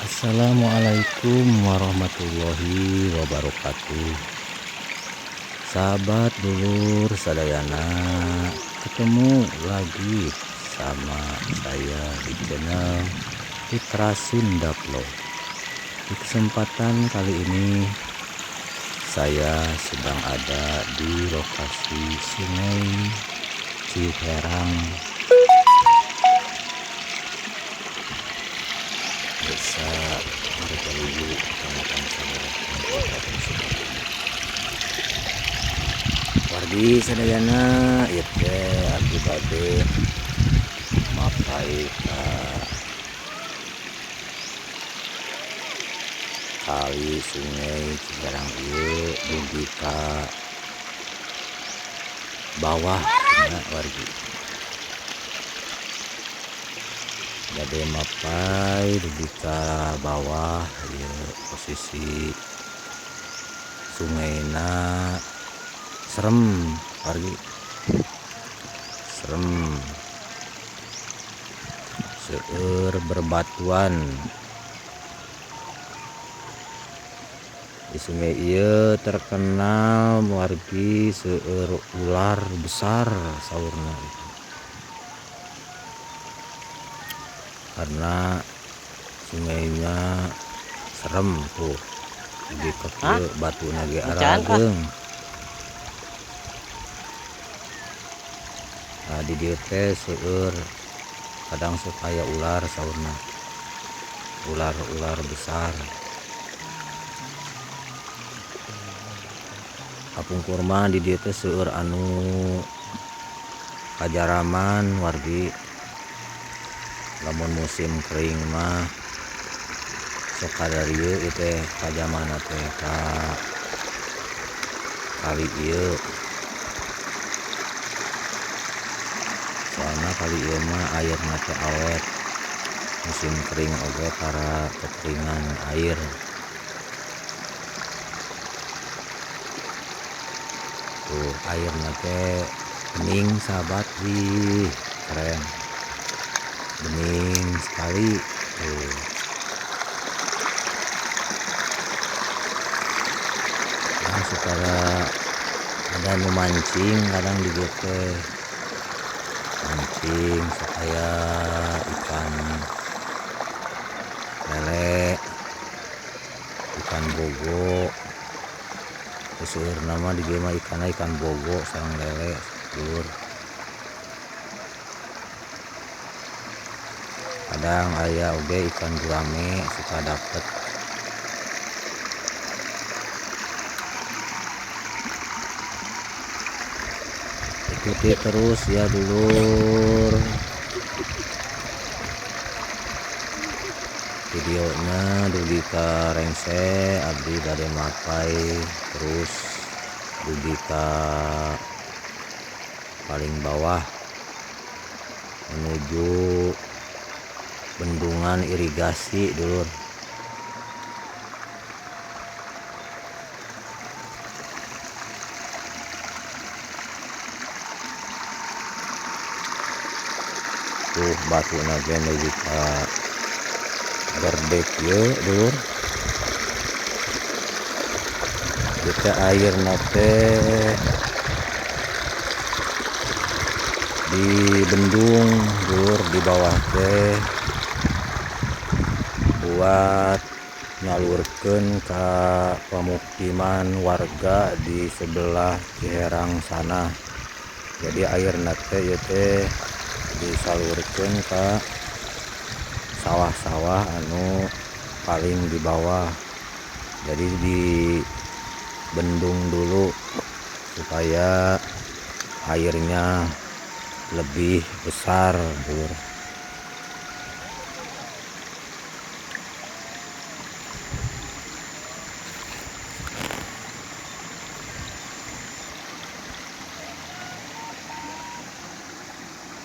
Assalamualaikum warahmatullahi wabarakatuh. Sahabat dulur sadayana, ketemu lagi sama saya di channel Putra Sunda Vlog. Di kesempatan kali ini saya sedang ada di lokasi Sungai Ciherang, Desa Margaluyu, Kecamatan Sanglah, Kabupaten Sukabumi. Wargi sadayana, ieu teh abdi bade mapay ka kali Sungai Ciherang ieu dugi ka bawah nya wargi. Bade mapay dugi ka bawah ieu posisi sungaina serem wargi, serem, seueur berbatuan. Di sungai ieu terkenal wargi seueur ular besar saurna, karena sungainya serem tuh di kieu batuna ge arageung. Nah, di dieu teh seueur kadang sok aya ular saurna, ular-ular besar. Kapungkur mah di dieu teh seueur anu kajaraman wargi. Lamun musim kering mah sok kadarieu ieu teh kajamana teh ka kali ieu. Soalna kali ieu mah airna teh awet, musim kering oge tara kekeringan air. Tuh airna teh bening sahabat, wih keren, bening sekali tuh. Nah, supaya ada nu mancing kadang di dieu teh mancing supaya ikan lele, ikan bogo. Seueur nama di dieu mah ikanna ikan bogo sareng lele dulur. Kadang aya oge ikan gurame suka dapet. Ikuti terus ya dulur videonya dugi ka rengse, abdi bade mapay terus dugi ka paling bawah menuju bendungan irigasi dulur. Tuh batuna ge dugi ka gerdek ieu dulur. Ieu teh airna teh dibendung dulur di bawah teh buat nyalurkeun ka pemukiman warga di sebelah Ciherang sana. Jadi airna teh ieu teh disalurkeun ka sawah-sawah anu paling di bawah. Jadi dibendung dulu supaya airnya lebih besar dulur.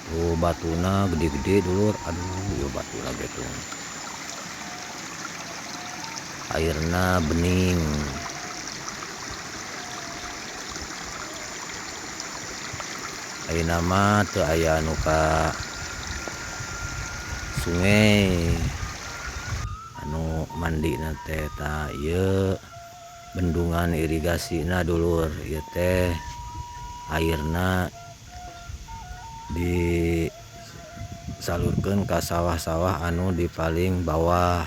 Tuh batuna gede-gede dulur, aduh ieu batuna gitu. Airna bening. Ayeuna mah teu aya anu ka sungai anu Mandi teh. Tah, ieu bendungan irigasina, dulur. Ieu teh airna disalurkeun ka sawah-sawah anu di paling bawah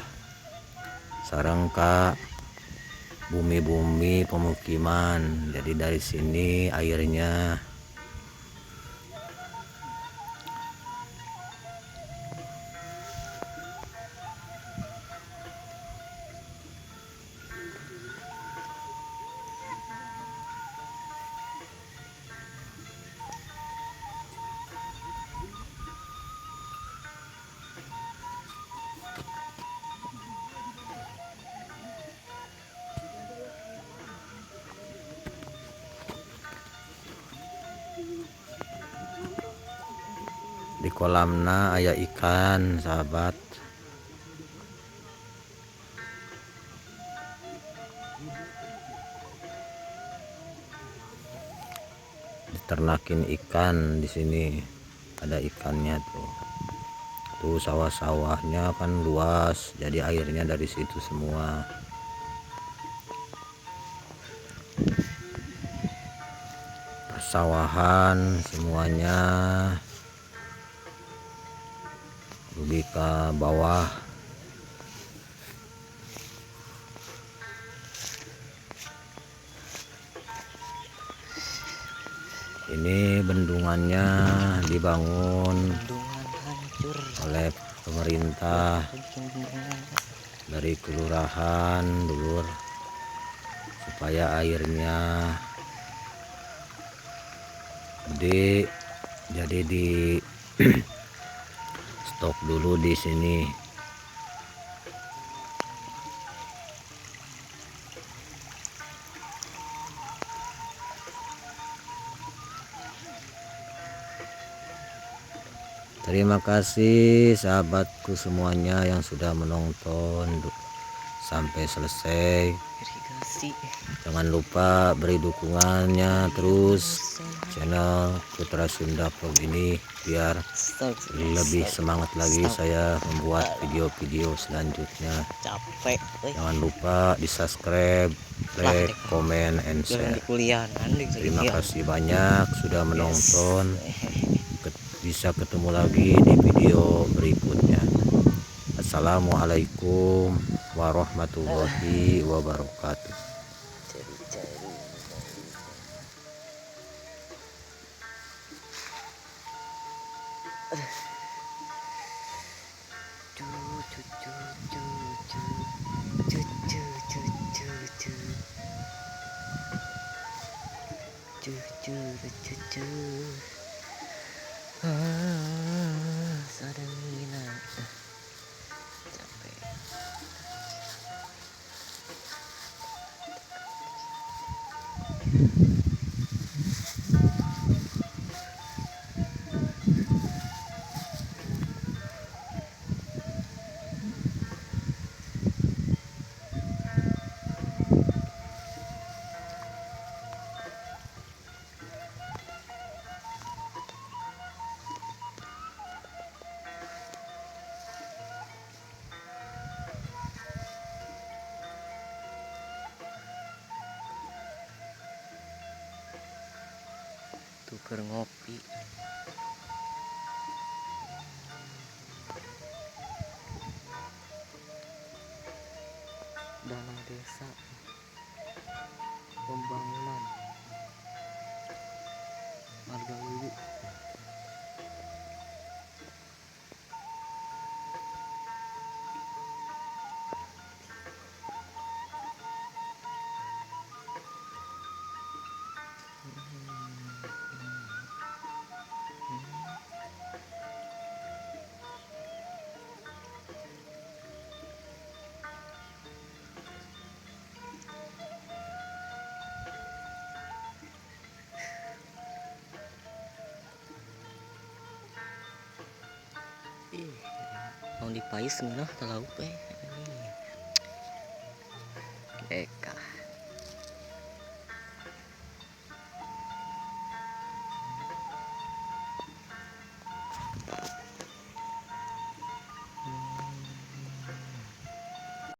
sareng ka bumi-bumi pemukiman. Jadi dari sini airnya. Di kolamna aya ikan, sahabat. Diternakin ikan di sini, ada ikannya tuh. Tuh sawah-sawahnya kan luas, jadi airnya dari situ semua. Persawahan semuanya lebih ke bawah. Ini bendungannya dibangun Bendungan hancur. oleh pemerintah Bikin bendungan. dari kelurahan, dulur, supaya airnya gede, jadi di stok dulu di sini. Terima kasih sahabatku semuanya yang sudah menonton sampai selesai. Irigasi. Jangan lupa beri dukungannya terus channel Putra Sunda Vlog ini biar Stop, lebih stop, semangat lagi stop. saya membuat video-video selanjutnya. Capek, euy. Jangan lupa di subscribe, Lah, like, dek. comment, and Jangan share. di kuliahan, di Terima kuliah. kasih banyak sudah menonton. Yes. Bisa ketemu lagi di video berikutnya. Assalamualaikum warahmatullahi wabarakatuh. Cari-cari. Cu, cu, cu, cu, cu. Cu, cu, cu, cu, cu. Cu, cu, cu, cu. Ah, sadangina. Capek. Tuker ngopi. Dana desa, pembangunan Margaluyu. Ih, mau dipais ngeunah teh lauk eh. Eka.